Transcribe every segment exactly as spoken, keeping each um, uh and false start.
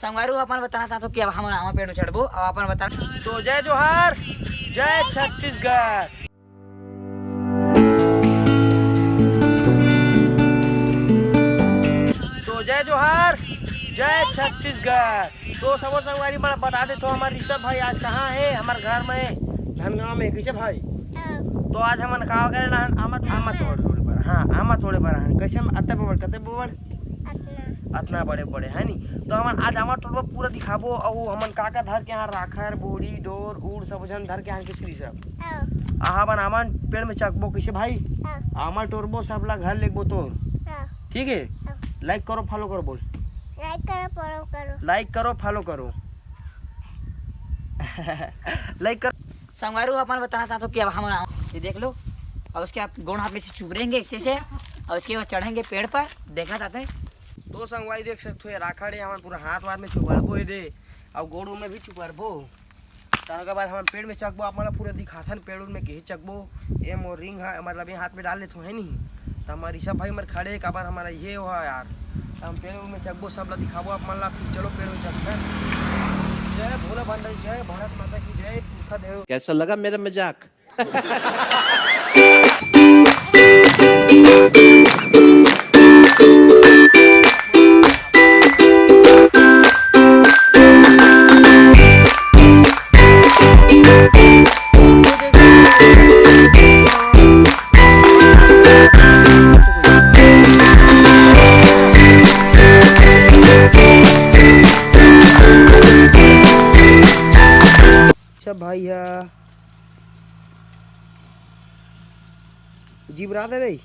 संगवारी हो, अपन बताना चाहत हो कि अब हम आमा पेड़ में चढ़बो, अब अपन बता। तो जय जोहार, जय छत्तीसगढ़। तो जय जोहार, जय छत्तीसगढ़। तो सबो संगवारी मन बता देथो, हमर ऋषभ भाई आज कहाँ हे? हमर घर में, धनगांव में। कैसे भाई? हाँ। तो आज हमन का करे ला हन? आमा, आमा तोड़, तोड़े बर। हाँ, आमा तोड़े बर हन। कैसे हम अत्ते बड़, कते बड़? अतना। अतना बड़े बड़े, है नी? तो हमन आज आमा टोरबो, पूरा दिखाबो, अउ हमन का का धर के हन, राखर, बोरी, डोर, उड़, सब झन धर के हन, किसरी सब। हाँ। आहा बन आमा पेड़ में चघबो, कैसे भाई? हाँ। आमा टोरबो, सब ला घर लेगबो तोर। हाँ। ठीक है? हाँ। Like करो, follow करो, बोल। Like करो, follow करो। Like करो, follow करो। Like करो। संगवारी हो, अपन बताना चाहत हो कि अब हम, ये देख लो, और उसके आप गोड़ हाथ में से चुभरेंगे इसे से, और उसके बाद चढ़ेंगे पेड़ पर, देखना चाहते हैं। तो संगवारी देख सकते हो, ये राखड़ है, हमन पूरा हाथ वाथ में चुभरबो ये दे, और गोड़ में भी चुभरबो। तब ओकर बाद हमन पेड़ में चघबो, आप मन ला पूरा दिखाथन पेड़ उड़ में कइसे चघबो। ये मोर रिंग है, मतलब ये हाथ में डाल लेथो, है नहीं? तो हमार ऋषभ भाई हमर खड़े, काबर हमारा ये हुआ यार, हम पेड़ उड़ में चघबो, सब ला दिखाबो आप मन ला। फिर चलो पेड़ में चघबो। जय भोला भंडारी, जय भारत माता की जय, पुरखा देव। कैसा लगा मेरा मजाक? अच्छा भाई हा जीव रात है रे।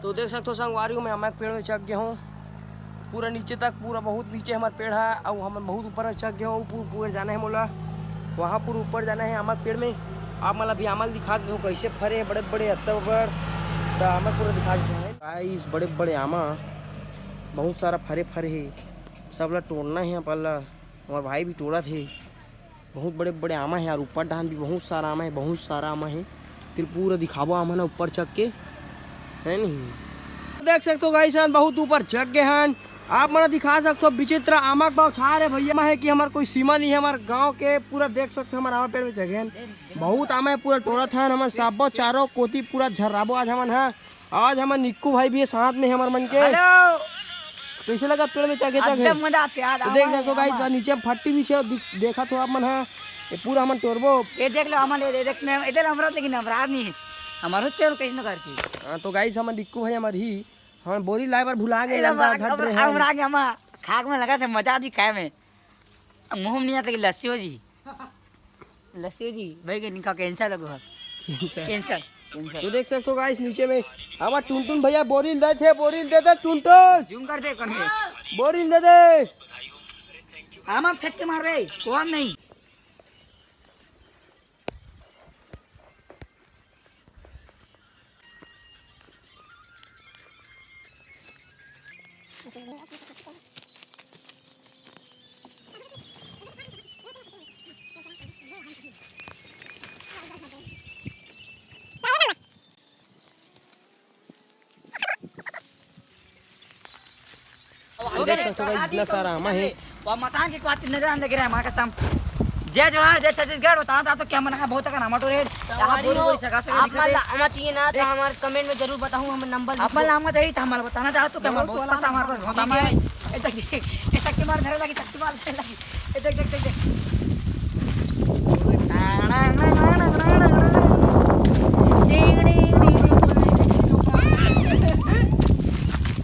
तो देख सकते हो संगवारी हो, मैं आमा के पेड़ में चघ गया हूँ। पूरा नीचे तक, पूरा बहुत नीचे हमार पेड़ है, और हम बहुत ऊपर में चघ गया हूँ। ऊपर, ऊपर जाना है मोला, वहाँ पूरा ऊपर जाना है आमा के पेड़ में। आप मतलब अभी आमा ल दिखा देते हो, कैसे फरे हैं बड़े बड़े, अत्ता बड़। तो आमा पूरा दिखा देते हैं गाइस, बड़े बड़े आमा बहुत सारा फरे फरे है, सब ला तोड़ना है अपन ला। हमार भाई भी तोड़त हे। बहुत बड़े बड़े आमा हे यार, ऊपर डाहन भी बहुत सारा आमा हे, बहुत सारा आमा हे। फिर पूरा दिखाबो आमा ना ऊपर चघ के, है नहीं? देख सकते हो गाइस, हम बहुत ऊपर चघ गए हन। आप मन दिखा सकते हो विचित्र आमा के बौछार हे भैया। आमा हे कि हमार कोई सीमा नहीं है, हमार गांव के पूरा देख सकते हो, हमार आमा पेड़ में चघे हन। बहुत आमा हे, पूरा टोरत हन, हमन साबो चारों कोती पूरा झर्राबो आज हमन हा। आज हमर निक्कू भाई भी हे साथ में, हमर मन के। हेलो। कैसे लगा पेड़ में चघे चघे? एकदम मजा आथे यार, तो देख आमा सकते हो हे, गाइस, आमा। नीचे में फट्टी भी छे, दि-, देखत हो आप मन हा। ये पूरा हमन टोरबो। ये देख लो, हमन ये देख, मैं इधर हमरा, लेकिन हमरा नहीं है। हमारो चल कैसे न करके। हाँ, तो गाइस, हमर निक्कू भाई हमर ही, हमन बोरी लाए बर भुला गए, ए, लंदा हमरा, घट रहे हमरा, हम। हमरा, हमरा खाक में लगा थे मजा जी खाए में। मुंह में नहीं आता कि लस्सी हो जी। लस्सी हो जी, भाई के निका कैंसर लगो है। कैंसर। Cancer, cancer. तो देख सकते हो गाइस, नीचे में हमार टुनटुन भैया बोरी ल दे थे, बोरी ल दे दे टुनटुन। जूम कर दे, कर दे। बोरी ल दे दे। हम, हम फेंक के मार रहे, कौन नहीं। तो देख सकते हो गाइस, इतना सारा आमा है। वो मसान के कुआ नजर आने लगे रहे, हमारे कसम। जय जोहार, जय छत्तीसगढ़। बताना चाहते हो क्या मना है? बहुत अगर हमारे टोरे यहाँ संगवारी बोरी हो, बोरी सगा सगा आप दिखते। मन ला आमा चाहिए ना, तो हमारे comment में जरूर बताऊँ, हम नंबर लिख अपन दो। लामा चाहिए तो हमारे बताना चाहते हो क्या हमारे बहुत पसंद, हमारे पास बहुत आमा है। ये तक, ये तक के मार धरे लगी, तक के मार धरे लगी। ये देख, देख, देख, देख।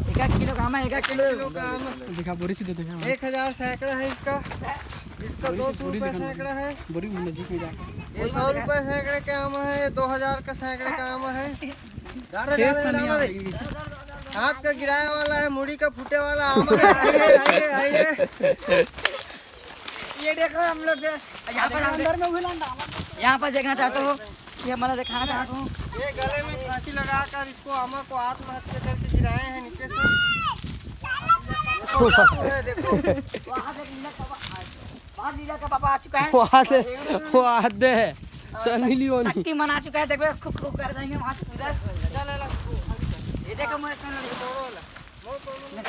एक एक किलो का आमा, एक एक किलो। दिखा, बोरी सीधे दिखा। एक हजार सैकड़ा है इसका, इसका बोरी दो से, सौ बोरी रुपया दिखा ना। सैकड़ा है। बोरी में नजदीक में जाके। ये सौ रुपया सैकड़े का आमा है, ये दो हजार का सैकड़े का आमा है। डाल रहे, डाल रहे, डाल रहे। हाथ का गिराए वाला है, मुड़ी का फूटे वाला आमा है। आइए, आइए, आइए। ये देखो हम लोग के यहाँ पर अंदर में घुला डाला। यहाँ पर देखना चाहते हो, ये हमारा दिखाना चाहता हूँ। ये गले में फांसी लगाकर इसको, आमा को आत्महत्या करके गिराए हैं नीचे से। देखो, देखो। वहाँ से लीला का बा-, वहाँ लीला का पापा आ चुका है। वहाँ से, वहाँ दे। सनी लियोनी। शक्तिमान आ चुका है, देखो, खूब, खूब कर देंगे वहाँ से उधर। ये देखो, मैं सुन रही हूँ। मोड़ वाला। मोड़, मोड़, मोड़।